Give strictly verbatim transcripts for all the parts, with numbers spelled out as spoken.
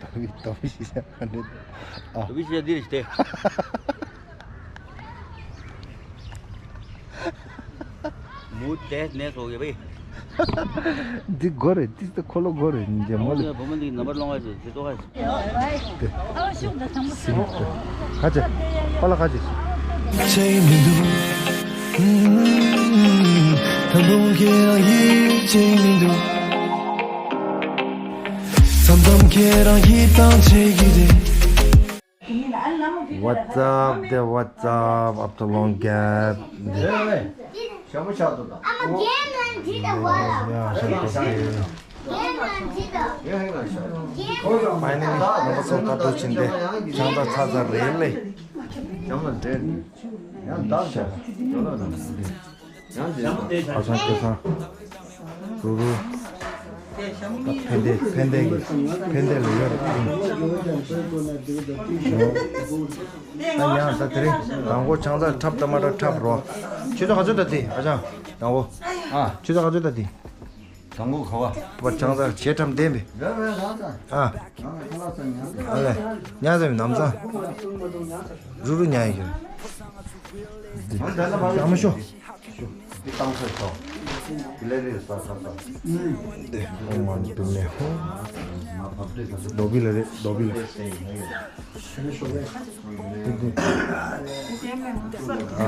ཏོ་བི་ཏོ་བི་ཤི་ཤ་ཁ་འདྲེ། ཨ། ཏོ་བི་ཤི་ཤ་འདི་རེད་ཤི་ཏེ། མུ་ཏེ་ནས་སོ་གེ་བེ། འདི་གོ་རེད། འདི་ད་ཁོ་ལོ་གོ་རེད། འཇེ་མོ་ལེ། བུ་མོ་འདི་ནམ་བར་ལོང་བ་ཞིག་ཏོ་ག་ཞིག་ཏེ། སིམ་ཏེ། ཁ་ཅེ། པ་ལ་ཁ་ཅེ། ཆེ་མི་འདུག་ད་དུང་ཁྱེད་རང་ཡིད་ཆེས་མི་འདུག་མཚམས་མཚམས་ཁྱེད་རང་ཡིད་ཐང་ཆད་ཀྱི་རེད། What's up? There, what's up? After long gap. ཞྭ་མོ་ཆགས་འདུག་ད། ཡ་ཞྭ་མོ་ཆགས་འདུག་ཡ་ཧེ་ལ་ཤ། ཕ་ནི་ནི་ང་ཚོ་ཁ་ཐུག་ཕྱིན་ཏེ་ཆང་ས་ཚ་ཚ་རེད་ལེ། ཞྭ་མོ་འདྲེན་ཡང་འདར་ཤ། ཨ་ཚང་སྐལ་བཟང་། རུ་རུ། ཕན་བདེ་ཕན་བདེ་གི་ཕན་བདེ་ལ་ཡོད་རེད། ཨ་ཡང་ད་དེ་རིང་དང་པོ་ཆང་ས་འཁྲབ་ད་མ་འཁྲབ་འཁྲབ་རོགས། ཆུ་ཚོད་ག་ཚོད་ད་དེ་ཨ་ཅང་དང་པོ། ཨ་ཆུ་ཚོད་ག་ཚོད་ད་དེ། དང་པོ་ག་བ། པ་ཆང་ས་བྱེ་ཁྲམ་བསྟན་པས། རེད་རེད་རང་ས། ཨ། ང་ཁ་ལག་ས་ཉར། ཨ་ལས། ཉ་ཟེར་ནམ་ས། རུ་རུ་ཉ་ཡི་གི། ང་ད་ལ་མ་ལ་ཤོ། འདི་བཏང་ས་ཤོ། འདི་ལས་རེད་ས་ས་ས། འདི་ཨོ་མ་འདི་མེ་ཧོ། རྡོ་སྦིས་ལ་རེད་རྡོ་སྦིས་ལ། འདི་འདི།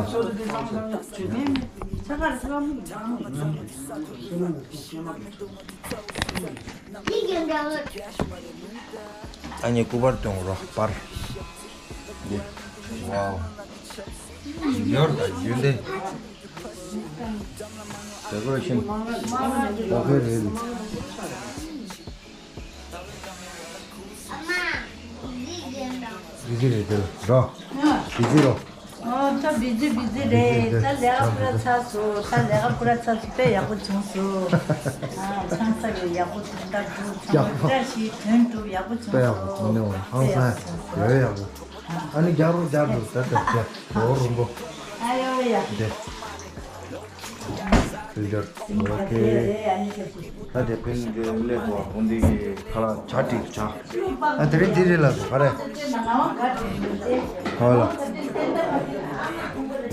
ཨ། ཨ་ནི་སྐུ་པར་སྟོན་རོགས་པར། འདི། ཝའོ། ཡོར་དང་ཡོན་ཏན། དེ་ཀོ་རེ་ཤན། ཨོ་ཁེ་རེད། བི་ཛི་རེད་དེ་རོ། བི་ཛི་རོ། ཨོ་ད་བི་ཛི་བི་ཛི་རེད། ད་ལས་ཀ་ཁུར་ཚར་སོང་། ད་ལས་ཀ་ཁུར་ཚར་སོང་། དཔེ་ཡག་པོ་བྱུང་སོང་། ཨ་ཚང་ས་ཡོད་ཡག་པོ་བྱུང་། ད་འགྲུབ་ཚང་མ་བཀྲ་ཤིས་དོན་འགྲུབ་ཡག་པོ་བྱུང་སོང་། དཔེ་ཡག་པོ་བྱུང་ནས་འོང་ཧང་སང་ཡོད་ཡག་པོ། ཨ་ནི་རྒྱག་རོགས་རྒྱག་རོགས་ད་ད་ད་ལོ་རུང་པོ། ཨ་ཡོ་ཡ། འདི། ཕིལ་ཏར། ཨོ་ཁེ། ད་དེ་ཕིལ་ཏར་ལས་པོ་འོན་འདི་གི་ཁ་ལག་ཇ་བྲིས་ཇ། ཨ་དེ་རིང་འདི་རེད་ལ་ག་རེ། ཧོ་ལ།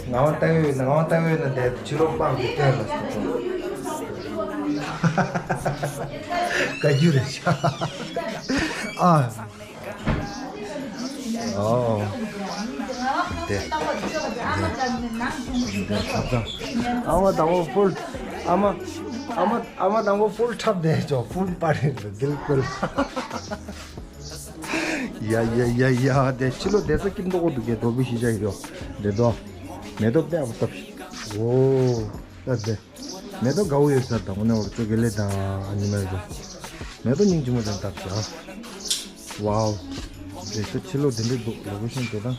ང་བ་ལྟ་བུའི་ང་བ་ལྟ་བུའི་ན་དེ་ཕྱི་ལོགས་པང་གི་སྟེང་ལ་སོང་། བཀའ་འགྱུར་རེད་ཤག་ཨ། ཨོ། དེ། ཨ་མ་དང་པོ་ཕུལ། ཨ་མ། ཨ་མ། ཨ་མ་དང་པོ་ཕུལ་འཁྲབ་བསྡད་ཆོག་ཕུལ་པར་རེད་འདུག་བིལ་ཀུལ། ཡ་ཡ་ཡ་ཡ་དེ་ཕྱི་ལོགས་བསྡད་ས་སྐྱིད་མདོག་པོ་འདུག་གས་རྡོ་སྦིས་ཤི་ཆ་ཡོད་རེད་དོ། མེ་ཏོག་དཔེ་ཡག་པོ་བཏབ་ཤག་ཨོ། ད་དེ། མེ་ཏོག་དགའ་བོ་ཡོད་ས་དང་པོ་ནས་འོར་ཙོ་གེ་ལེ་དང་ཨ་ནི་མེ་ཏོག་མེ་ཏོག་སྙིང་རྗེ་མོ་ཅན་བཏབ་ཤག་ཝའོ། རེད་ཤག་ཕྱི་ལོགས་དེ་འདྲས་འདུག་ལོ་ཀེ་ཤན་དེ་དང་།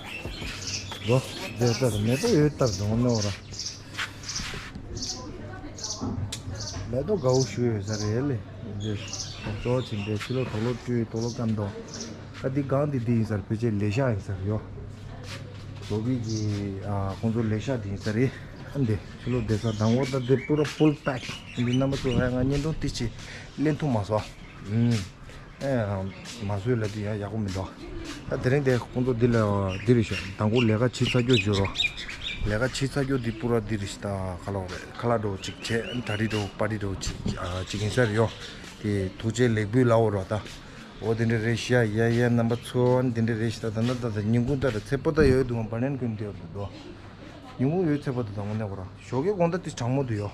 འགྲོ། རེད་ད་མེ་ཏོག་ཡོད་སྟབས་དང་པོ་ནས་འོར་ར། མེ་ཏོག་དགའ་བོ་ཞུ་ཡོད་ས་རེད་ལེ། རེད། གཙོ་བོ་ཆེན་པོའི་ཕྱི་ལོགས་དོག་ལོ་བཀྲུས་དོག་ལོ་སྐམ་དོ། ཨ་འདི་སྒང་འདི་འདི་ཡིན་ས་རེད། ཕལ་ཆེར་ལས་ཤག་ཡིན་ས་རེད་ཡོ། ལོ་ཀེ་གི་ཨ་ཁོང་ཚོ་ལས་ཤག་འདི་ཡིན་ས་རེད། ཨ་འདི་ཕྱི་ལོགས་བསྡད་ས་དང་པོ་ད་འདི་པུ་ར་ཕུལ་པེག་འདི་རྣམ་པ་ཚོ་ཧ་ང་བརྙན་ཐུང་ཏི་ཅི་ལེན་ཐུབ་མ་སོང་། ཨུམ། ཨེ་མ་བཟོས་ལབ་དུས་ཡང་ཡག་པོ་མི་འདུག་ད་དེ་རིང་དེ་ཁོང་ཚོ་འདི་ལ་འདི་རེད་ཤག་དང་པོ་ལས་ཀ་བྱེད་ཚར་རྒྱུ་བྱོས་རོགས། ལས་ཀ་བྱེད་ཚར་རྒྱུ་འདི་པུ་ར་འདི་རེད་ཤག་ད་ཁ་ལག་རེད། ཁ་ལག་འདྲ་བོ་ཅིག་བྱས་ད་རི་འདྲ་བོ་པ་རི་འདྲ་བོ་ཅིག་ཨ་ཅིག་ཡིན་ས་རེད་ཡོ། དེ་ཐུགས་རྗེ་ལེགས་འབུལ་ལབ་འོ་རོགས་ད། འོ་དེ་འདྲ་རེད་ཤག་ཡ་ཡ་རྣམ་པ་ཚོ་འདི་འདྲ་རེད་ཤག་ད་ད་ད་ད་ཉིན་གུང་ད་ད་ཚེ་པོ་ད་ཡོད་འདུག་བ་ལན་ཀུན་དེ་ཡོད་འདུག་ཉིན་གུང་ཡོད་ཚེ་པོ་ད་དང་པོ་ནས་འོ་ར་ཞོགས་ཀའི་དགོང་ད་དེ་གྲང་མོ་འདུག་ཡོ།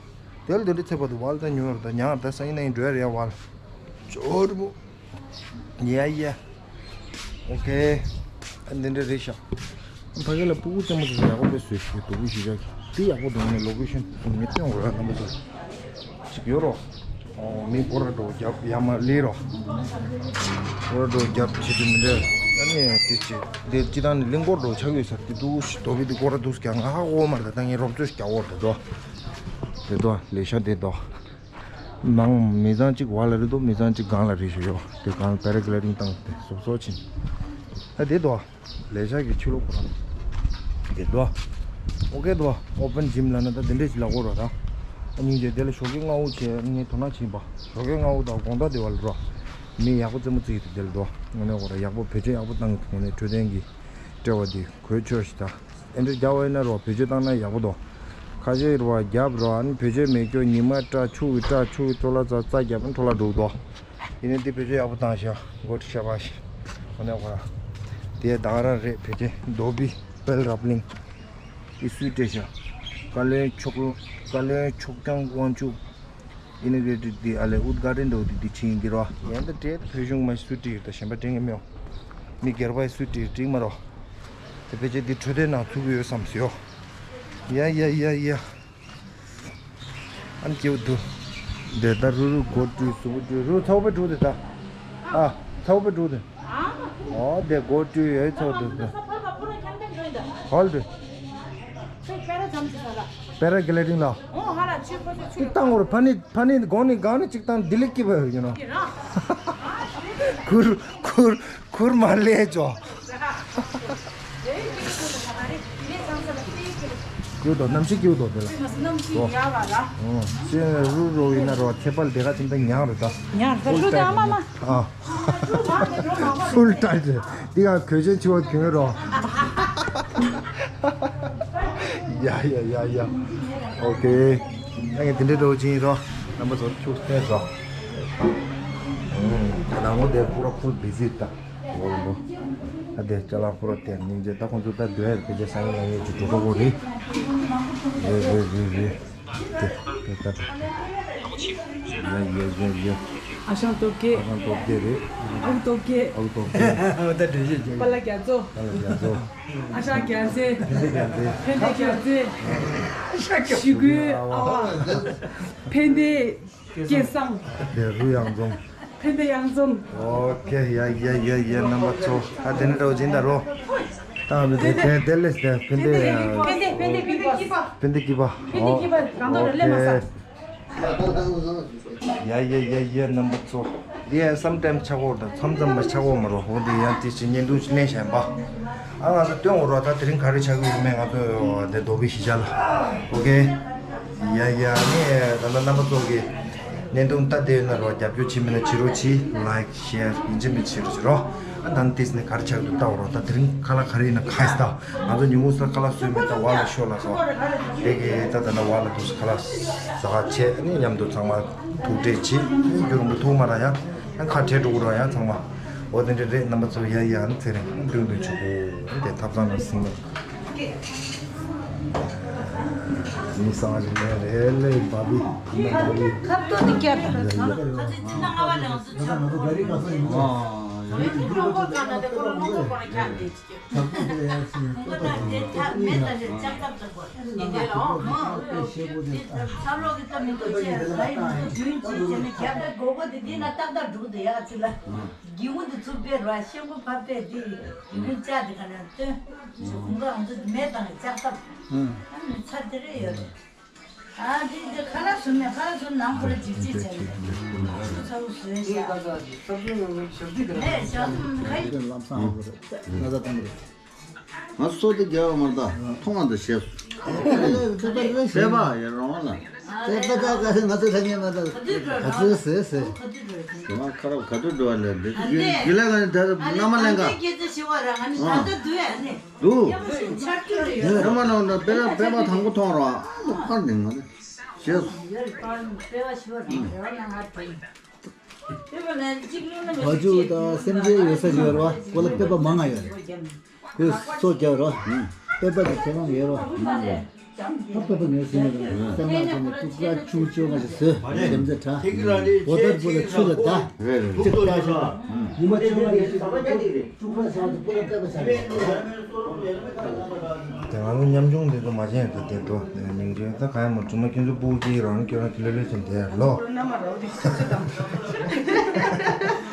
དེ་ལ་དེ་འདྲ་ཚེ་པོ་འདུག་བ་ལ་ད་ཉུང་བར་ད་ཉང་ད་སང་ཉིན་ན་ཡིན་འགྲོ་ཡ་རེད་ཡ་བ་ལ། ཇོ་རི་མོ། ཡ་ཡ། ཨོ་ཁེ། ཨ་འདི་འདྲ་རེད་ཤག་ཕ་གི་ལ་སྤུ་གུ་ལྟད་མོ་དེ་ཡག་པོ་དཔེ་བཟོས་ཤག་དུ་བུ་ཞིག་ཡག་གི་དེ་ཡག་པོ་འདུག་ངས་ལོ་ཀེ་ཤན་དེ་ཚོ་ངས་སྟོན་དགོས་ར་རྣམ་པ་ཚོ་ཅིག་ཡོད་རོ། ཨོ་མི་སྐོར་ར་འགྲོ་རྒྱབ་ཡ་མ་ལི་རོ། སྐོར་ར་འགྲོ་རྒྱབ་བྱེད་དུ་མི་འདྲ། ཨ་ནི་དེ་ཅི་དེ་ཅི་དང་ནི་གླིང་སྐོར་འགྲོ་ཆགས་ཡོད་ས་དེ་དུ་ཞིག་དོ་བི་དེ་སྐོར་ར་དུ་སྐྱ་ང་ཧ་གོ་མ་རེད། ད་ངས་རོབ་ཚོས་སྐྱ་འོར་དེ་དོ། དེ་དོ་ལེ་ཤ་དེ་དོ། ནང་མི་ཚང་གཅིག་བར་ལ་རེད་དོ། མི་ཚང་གཅིག་སྒང་ལ་རེད་ཞུ་ཡོ། དེ་སྒང་ལ་པེ་ར་གི་ལེ་ཌིང་བཏང་སྟེ་སོབ་སོབ་ཕྱིན། ཨ་དེ་དོ། ལས་བྱ་གི་ཕྱི་ལོགས་ཁོ་རང་། དེ་དོ། ཨོ་ཁེ་དོ། ཨོ་པན་ཇིམ་ལ་ན་ད་དེ་འདྲས་ཅིག་ལ་གོ་རོ་ད། ཨ་སྙིང་རྗེ་དེ་ལ་ཞོགས་ཀའི་སྔ་པོ་བྱས་ངས་དོ་སྣང་བྱིན་པ། ཞོགས་ཀའི་སྔ་པོ་དང་དགོང་དག་དེ་བར་ལ་རོ། མི་ཡག་པོ་རྩེད་མོ་རྩེ་གི་འདུག་དེ་ལ་འགྲོ། དངོས་གནས་ཁོ་ར་ཡག་པོ་བེད་སྤྱོད་ཡག་པོ་བཏང་གི་འདུག་དངོས་གནས་འཕྲོད་བསྟེན་གྱི་སྤྲེལ་བ་འདི་གོ་ཆོད་ཤིག་ད། ཨེ་འདྲ་རྒྱག་པ་ཡིན་ན་རོ་བེད་སྤྱོད་བཏང་ན་ཡག་པོ་འདུག་ཁ་ཤས་རོ་རྒྱབ་རོ་ཨ་ནི་བེད་སྤྱོད་མེད་ཀྱོ་ཉི་མ་སྐྲ་ཆུ་གི་སྐྲ་ཆུ་གི་འཕྲོ་བརླག་ཙ་ཙ་རྒྱབ་ཨ་ནི་འཕྲོ་བརླག་འགྲོ་གི་འདུག་ཡིན་ནའི་འདི་བེད་སྤྱོད་ཡག་པོ་བཏང་ཤག་མགོ་ཁྲི་ཤ་བ་ཤི། དངོས་གནས་ཁོ་ར་དེ་ད་ག་རང་རེད། བེད་སྤྱོད་རྡོ་སྦིས་དཔལ་རབ་གླིང་། ཨི་སུའི་སྤྲད་ཤག་བཀའ་བློན་མཆོག་བཀའ་བློན་མཆོག་སྐྱོང་དབང་ཕྱུག Inaugurated the Ale Udgharin do the Chin Girwa. ཡང་ད་བྲེད་ཕུལ་བྱུང་མ་སུ་ཏིར་ད་གཞན་པ་དྲན་གི་མེད། མི་སྒེར་པའི་སུ་ཏིར་དྲིག་མ་རོ། དེ་ཕལ་ཆེར་འདི་འཕྲོད་བསྟེན་ནང་ཚུགས་ཀྱི་ཡོད་བསམ་སི་ཡོ། ཡ་ཡ་ཡ་ཡ། ཨན་ཀྱེའུ་དུ། དེ་ད་རུ་རུ་གོ་ཏུ་སུ་གོ་ཏུ་རུ་ཚའོ་པེ་ཏུ་དེ་ད། ཨ། ཚའོ་པེ་ཏུ་དེ། ཨོ་དེ་གོ་ཏུ་ཡོད་ཚའོ་དུ་དེ། ཧོལ་དུ། པེ་ར་གི་ལེ་ཏིང་ལ། ཏིག་ཏང་འོར་ཕ་ནི་ཕ་ནི་གོ་ནི་གང་ནི་ཅིག་ཏང་དི་ལི་ཀི་བ་ཡོད་ཀྱི་ནོ། ཁུར་ཁུར་ཁུར་མ་ལས་ཅོ། ཀྱུ་དོ་གནམ་གཤིས་ཀྱུ་དོ་དེ་ལ། གནམ་གཤིས་ཡག་པ་ལ། ཨོ། ཤེས་རུ་རུ་ཡིན་ན་རོ་ཁྱད་པར་དེ་ག་ཅིག་ཏང་ཉག་རེད་ད། ཉག་རེད་ད་ལུ་དེ་ཨ་མ་མ། ཨ། ཕུལ་ཏའིཊ་རེད། འདི་ག་གོས་ཆེན་ཆེ་བ་གྱོན་རོགས། ཡ་ཡ་ཡ་ཡ། ཨོ་ཀེ། ད་ངས་དེ་འདྲའི་འགྲོ་ཅིང་རོགས། རྣམ་པ་ཚོ་ཁྱུག་ཐལ་རོགས། ད་ནང་ངོ་དེ་པུ་ར་ཕུལ་བི་ཟི་ད། འོ་ལོ། ད་དེ་ཅ་ལག་ཕུ་ར་དེ་སྙིང་རྗེ། ད་ཁོང་ཚོ་ད་སྡོད་ཡ་དཔེ་ཆ་སང་ཉིན་ཡོད་ཀྱི་འགྲོ་གྲོགས་པོ་རེད། རེད་རེད་རེད་རེད། དེ་དེ་ད། ཡ་ཡ་ཡ་ཡ། ཨ་ཞང་སྟོབས་རྒྱས། ཨ་ཞང་སྟོབས་རྒྱས་རེད། ཨ་ཁུ་སྟོབས་རྒྱས། ཨ་ཁུ་སྟོབས་རྒྱས། ཨོ་ད་འགྲེལ་བཤད་རྒྱག་པ་ལ་རྒྱ་མཚོ། པ་ལ་རྒྱ་མཚོ། ཨ་ཞང་རྒྱལ་མཚན། ཕན་བདེ་རྒྱལ་མཚན། ཕན་བདེ་རྒྱལ་མཚན། ཞུ་སྐུལ་ཨ་བ། ཕན་བདེ་སྐལ་བཟང་། དེ་རུ་ཡང་འཛོམས། ཕན་བདེ་ཡང་འཛོམས། ཨོ་ཀེ། ཡ་ཡ་ཡ་ཡ། རྣམ་པ་ཚོ་ད་དེ་ནས་འགྲོ་སྦྱིན་བདག་རོ། ད་ང་ཚོ་དེ་དེ་དེ་ལས་དེ་ཕན་བདེ། ཕན་བདེ་ཕན་བདེ་སྐྱིད་པ། ཕན་བདེ་སྐྱིད་པ། ཕན་བདེ་སྐྱིད་པ་གང་ལྟར་ལས་མ་ས། ཡ་ཡ་ཡ་ཡ། རྣམ་པ་ཚོ། འདི་ཡང་སམ་ཊའིམ་ཆག་གོ་ད་མཚམས་མཚམས་མ་ཆག་གོ་མ་རོ། འོ་འདི་ཡང་དེ་ཕྱི་བརྙན་ཐུང་ཞིག་ལེན་བཞིན་པ། ཨ་ང་ཚོ་སྟོན་འོ་རོ། ད་དེ་རིང་ག་རེ་ཆགས་ཀྱི་ཡོད་མེད་ང་ཚོ་དེ་རྡོ་སྦིས་གཞིས་ཆགས་ལ། ཨོ་ཀེ། ཡ་ཡ། ནི་ད་ལྟ་རྣམ་པ་ཚོ་གི་བརྙན་ཐུང་ལྟ་བསྡད་ཡོད་ན་རོ། རྒྱབ་སྐྱོར་བྱེད་མིན་ན་བྱེད་རོགས་གྱིས། ལའིཀ་ཤེར་ཡིན་གཅིག་མིན་གཅིག་བྱེད་རོགས་བྱེད་རོགས། ཨ་ད་ནི་དེས་ནི་ག་རེ་ཆགས་འདུག་ལྟ་འོ་རོ། ད་དེ་རིང་ཁ་ལག་ག་རེ་ཡིན་ན་ཁ་ཡིས་ལྟ། ང་ཚོ་ཉིན་གུང་ས་ཁ་ལག་བཟོས་མེད། ད་བ་ལ་ཤོ་ལ་སོ། དེ་གི་ད་ད་ལྟ་བ་ལ་འདུག་ཁ་ལག་ཟ་ག་བྱས་ནི་མཉམ་དུ་ཚང་མ་ཐུག་འཕྲད་བྱེད། རྒྱུ་རིང་པོ་ཐུག་མ་ར་ཡ། ཁ་བྲལ་འགྲོ་གི་ར་ཡ་ཚང་མ། འོ་དེ་འདྲ་རེད། རྣམ་པ་ཚོ་ཡ་ཡ་ནི་ཚེ་རིང་མདུན་དུ་ཆུ་བོ་དེ་ཐབ་ཚང་ལ་སིང་ནས། མི་སང་ཞིག་ནས་རེད་ལེ་བ་བི་ཁ་ཏོ་དེ་བསྐྱར་དང་། ཡ་ཡ། སྒེའུ་ཁུང་དེ་ཚུར་ཕེབས་ར་ཤེལ་སྒོ་ཕར་ཕེབས་དེ་ཡ་ཚུར་ལ། སྒེའུ་ཁུང་དེ་ཚུར་ཕེབས་ར་ཤེལ་སྒོ་ཕར་ཕེབས་དེ་ཀུན་ལྕགས་དེ་ག་ནས་སྟོན། ཁོང་ཁ་ང་ཚོ་མེ་དང་ལྕགས་ཐབ། ཨ་ནི་ཚ་དེ་རེ་ཡོད་རེད། ཨ་དེ་དེ་ཁ་ལག་བཟོ་མེད། ཁ་ལག་བཟོ་ནང་ཁོ་ར་འཇིགས་བྱེད་བྱས་ནས་ཚ་བོ་བཟོས་ཤག་ནས་ཞག་ཐུང་ཁ་ཡི། ལམ་སང་ཨ་ཁོ་རེད། ན་ཚ་བཏང་གི་རེད། ང་སོ་དེ་རྒྱལ་བ་མ་ད་མཐོང་བ་འདི་ཤེས་སོ། དཔེ་པ་ཡེ་རང་བ་ལ། དཔེ་པ་ད་ག་ས་ང་ཚོ་ལྷ་ཉན་མ་ད་ག་ཚོད་ཟེར་ཟེར། དེ་མ་ཁ་རབ་ག་དུས་འགྲོ་བ་ལས་འདི་རྒྱུ་ལས་ག་ནི་ད་མནའ་མ་ལེན་ག་འདུག་མནའ་མ་ལེན་ན་དཔེ་པ་དཔེ་པ་དང་པོ་མཐོང་རོགས་ཨ་ཁར་ནི་ང་ནི་ཤེས་སོ། བ་ཕྱུགས་དང་སེམས་ཅན་ཡོད་ས་ཞིག་ཡོད་རེད་བ། ཁོ་ལ་དཔེ་པ་མང་ང་ཡོད་རེད། ཁོས་སོ་རྒྱབ་རོ། དཔེ་པ་དེ་ཁྱེད་རང་ཡོད་རོ། ད་དཔེ་པ་ངས་ཟིན་ཡོད་རེད། སེམས་ནང་ཚོ་ནས་ཐུག་པ་ཆུང་ཆུང་ང་ཞིག་ཟོས། སེམས་ཚེ་གྲ། འོ་ད་པོ་ལ་ཆུ་ལ་ད། ཅིག་ལྟ་ཤོག་ཉི་མ་ཆུང་བ་ཡིན་ཞིག་ཐུག་པ་ཆུང་བ་དེ་པོ་ལ་དཔེ་པ་ཆགས་རེད། དེ་ང་ཚོ་ཉམ་ཆུང་དེ་ཚོ་མ་བྱན་དེ་དེ་ཚོ་ཉིན་རྒྱུན་ད་ག་ཡང་མ་གྲུ་མ་ཁྱོད་ཚོ་སྤུ་གུ་སྐྱེས་རང་ཁྱོད་རང་ཁྱོད་ལོས་ལོས་བྱེད་དེ་ལོ།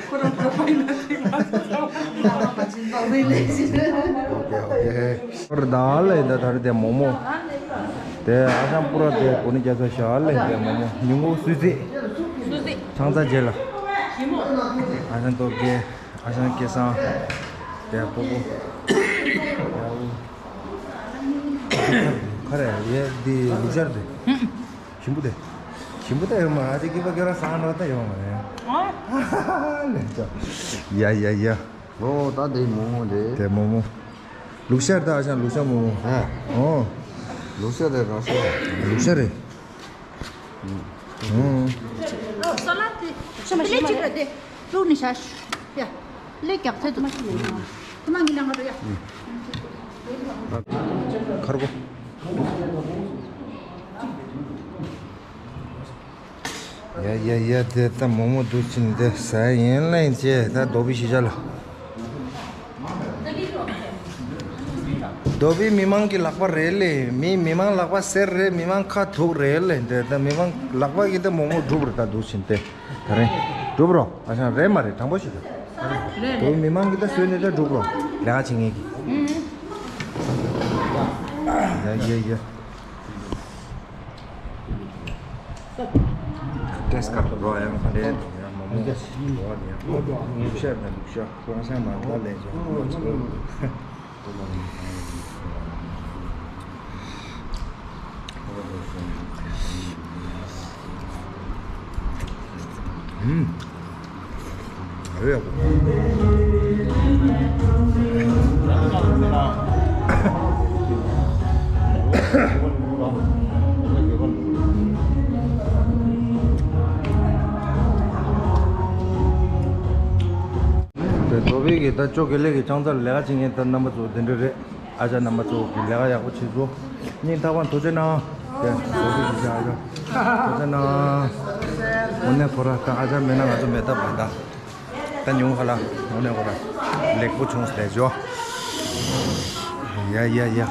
ཁོ་རང་བོད་པ་ཡིན་ན་དེ་ང་ཚོ་ཚོ། ཨོ་ཀེ་ཨོ་ཀེ། ཁོ་ར་ད་ལ་ཡིན་ད་ད་རེ་དེ་མོག་མོག་དེ་ཨ་ཞང་པུ་ར་དེ་གོ་ནི་རྒྱ་ཚ་ཤ་ལ་ཡིན་དེ་མོག་མོག་ཉིན་གུང་སུས་རྩིས། སུས་རྩིས། ཆང་ས་རྗེས་ལ། ཨ་ཞང་སྟོབས་རྒྱལ། ཨ་ཞང་སྐལ་བཟང་། དེ་སྤོ་བོ། ཁ་རེ་ཡེ་འདི་ལུག་ཤར་དེ། ཞིམ་པོ་དེ། ཞིམ་པོ་ད་ཡོད་མ་རེད། ཨ་ཅེ་ཀི་པ་ཀེ་ར་སང་ར་ད་ཡོད་མ་རེད། ཨ། ལེགས་ཆ། ཡ་ཡ་ཡ། ཨོ་ད་དེ་མོག་མོག་དེ། དེ་མོག་མོག་ལུག་ཤ་རེད་ད། ཨ་ཅག་ལུག་ཤ་མོག་མོག་ཨ། ཨོ། ལུག་ཤ་དེ་རང་ཤ། ལུག་ཤ་རེད། ཨོ། སོ་ལ་དེ་ཤ་མ་ཤ་མ་ལེ་གཅིག་ར་དེ། ལུག་ནི་ཤ་ཤ། ཡ། ལེ་རྒྱག་ཚད་དུ་མ་ཤི་ནི་ཡ། དེ་མ་གི་ལ་ང་རུ་ཡ། ཁར་གོ། ཡ་ཡ་ཡ། དེ་ད་མོག་མོག་འདུག་ཕྱིན་དེ་ཟ་ཡིན་ལེན་བྱས། ད་རྡོ་པི་ཤི་ཤ་ལ། རྡོ་པི་མི་མང་གི་ལག་པ་རེད་ལེ། མི་མི་མང་ལག་པ་གསེར་རེད། མི་མང་ཁ་དུག་རེད་ལེ། དེ་ད་མི་མང་ལག་པ་གི་ད་མོག་མོག་འགྲུབ་རེད་ད་འདུག་ཕྱིན་དེ། ད་རེད། འགྲུབ་རོགས། ཨ་ཞང་རེད་མ་རེད། དྲང་པོ་ཞིག་ད། རྡོ་པི་མི་མང་གི་ད་བཟོས་ནས་ད་འགྲུབ་རོགས། ལས་ཀ་བྱེད་མཁན་གི། ཡ་ཡ་ཡ། ཏེས་ཀར་རོ་ཡང་རེད། ཡང་མོག་མོག་རོ་ཡང་ལུག་ཤ་ན་ལུག་ཤ། ཁོ་རང་ཤ་མ་ད་ལས་ཅོ། ཨུམ། ཨ་ཡ། རྡོ་པི་གི་ད་ཅོ་གེ་ལེ་གི་ཅང་ཙར་ལས་ཀ་བྱེད་མཁན་ད་རྣམ་པ་ཚོ་དེ་འདྲ་རེད། ཨ་ཅག་རྣམ་པ་ཚོ་གི་ལས་ཀ་ཡག་པོ་བྱེད་ཚུལ། སྙིང་ཐག་པ་ཐུགས་རྗེ་གནང་། དེ་ཐུགས་རྗེ་གནང་། དངོས་གནས་ཁོ་ར་ད་ཨ་ཅག་མེད་ན་ང་ཚོ་མེད་ཐབས་མེད་ད། ད་ཉུང་ཁ་ལ་དངོས་གནས་ཁོ་ར་ལེགས་པོ་བྱུང་ཟེར་ཞོ། ཡ་ཡ་ཡ།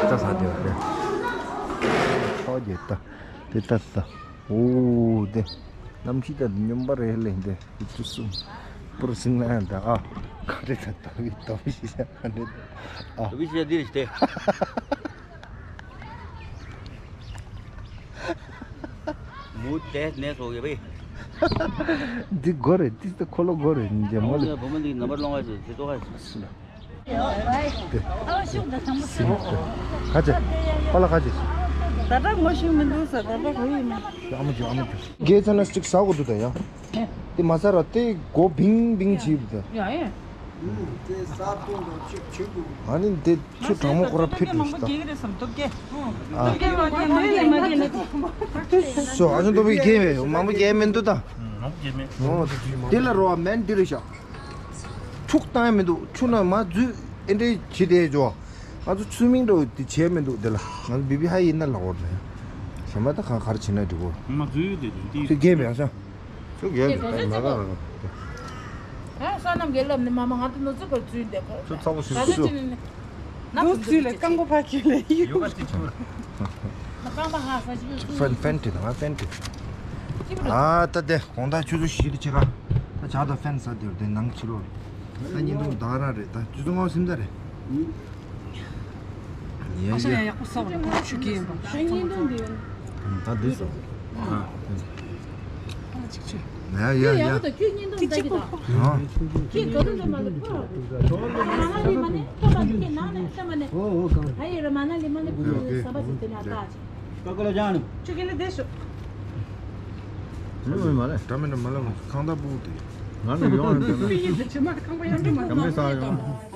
ད་ས་དེ་བ་དེ། ཨོ་ཡེ་ད། དེ་ད་ས། ཨོ་དེ། གནམ་གཤིས་ད་སྨྱོན་པ་རེད་ལེ་འདི། ཨུ་ཚུགས་སུ། པུར་སིང་ལ་ཡང་ད་ཨ། ག་རེ་ད་ད་བི་ད་བི་ཤི་ཤ་ག་རེ་ད་ཨ། ད་བི་ཤི་ཤ་འདི་རེད་ཤི་དེ། མུ་དེ་ནས་སོ་གེ་བི། འདི་གོ་རེད། འདི་ད་ཁོ་ལོ་གོ་རེད། འདི་མོ་ལེ། བུ་མོ་འདི་ནམ་བར་ལོང་བ་ཞིག་འདི་ཏོ་ཁ་ཞིག་སུ་ལ། ཁ་ཆེ། པ་ལ་ཁ་ཆེ། ད་ལྟ་ངོ་ཤེས་མི་འདུག་ས། ད་ལྟ་གོ་ཡིན་ན། ཨ་མ་ཅོ་ཨ་མ་ཅོ། རྒྱལ་ཚ་ན་གཅིག་ཟ་དགོས་འདུག་ད་ཡ། དེ་མ་ཟ་ར་དེ་མགོ་བིང་བིང་བྱེད་འདུག་ད། ཡ་ཡ། ཨ་ནི་དེ་ཆུ་གྲང་མོ་ཁོ་ར་ཕིག་ལ་ཤི་ད། ཨ། སོ་ཨ་ཅོ་ཏོ་བི་རྒྱལ་བས་མང་པོ་རྒྱལ་མི་འདུག་ད། དེ་ལ་རོ་མན་དེ་རེད་ཤག་ཐུག་བཏང་ཡ་མི་འདུག་ཆུ་ནང་མ་འཛུལ་ཨེ་འདྲས་བྱེད་དེ་འཇོ། ང་ཚོ་ཚུལ་མིན་འགྲོ་དེ་བྱས་མི་འདུག་དེ་ལ་ང་ཚོ་བི་བི་ཧ་ཡིན་ན་ལ་འོར་ནས། གཞན་པ་ད་གང་ག་རེ་བྱེད་ན་འགྲིག་གོ། མ་འཛུལ་དེ་དེ་དེ། ཚུལ་རྒྱས་མེད་ཤག་ཚུལ་རྒྱས་མེད་ད་མ་ག་ར། ཨ་བསོད་ནམས་རྒྱལ་ལབ་ནི་མ་མ་ང་ཚོ་ནུ་ཚོད་གར་འཛུལ་འདེ་གོ། ཚུལ་ཚ་བོ་ཞིག་ད་ལྟ་ཅི་ནི་ནི། ནུ་ཚོད་ལས་རྐང་པ་ཕར་ཁྱེར་ལས་ཡོ་ག་ཅི་ཆུ། ཧྥན་ཧྥན་ཏི་དང་ཧྥན་ཏི། ཨ་ད་དེ་དགོང་དག་ཆུ་ཚོད་བཞི་དེ་ཕྱེད་ཀ་ད་ཇག་དང་ཧྥན་ས་དེར་དེ་ནང་ཕྱི་ལོགས་ད་ཉིན་དུང་ད་ར་རེད། ད་ཆུ་ཚོད་ལྔ་བ་ཟིན་ད་རེད། ཡ་ཡ། ཡག་པོ་ས་བ་ཆུ་གི་ཡིན་པ་ཤ་ཉིན་དུང་དེ། ད་འདི་སོ། ཨ་ཅིག་ཆུ། ཡ་ཡ་ཡ། ད་ཁྱོད་ཉིན་དུང་ད་གི་ད། ཁྱེད་ག་རུ་ལ་མ་ལ་ཕོ། མ་ན་ལི་མ་ནི་ཐོ་མ་ནི་ཁྱེད་ནང་ནས་ཐོ་མ་ནི། ཨ་ཡེ་ར་མ་ན་ལི་མ་ནི་བུ་ནི་ས་བ་ཟིན་དེ་ན་ད། ཀ་ཀ་ལ་ཅང་ནི། ཆུ་ཀི་ལི་དེ་ཤོ། མི་མི་མ་ལེ། འདྲ་མི་འདྲ་མ་ལེ། ཁང་ད་པུ་དེ། ང་ནི་ཡོང་ཡོང་དེ་ལ། ཕི་ཡི་དེ་ཆུ་མ་ཁང་པ་ཡང་དེ་མ་གམ་ལེ་ས་ཡོང་།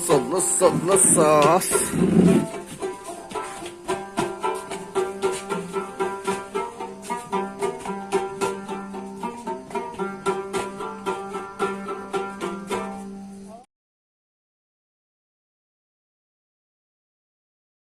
སོབ་ལོ་སོབ་ལོ་སོབ།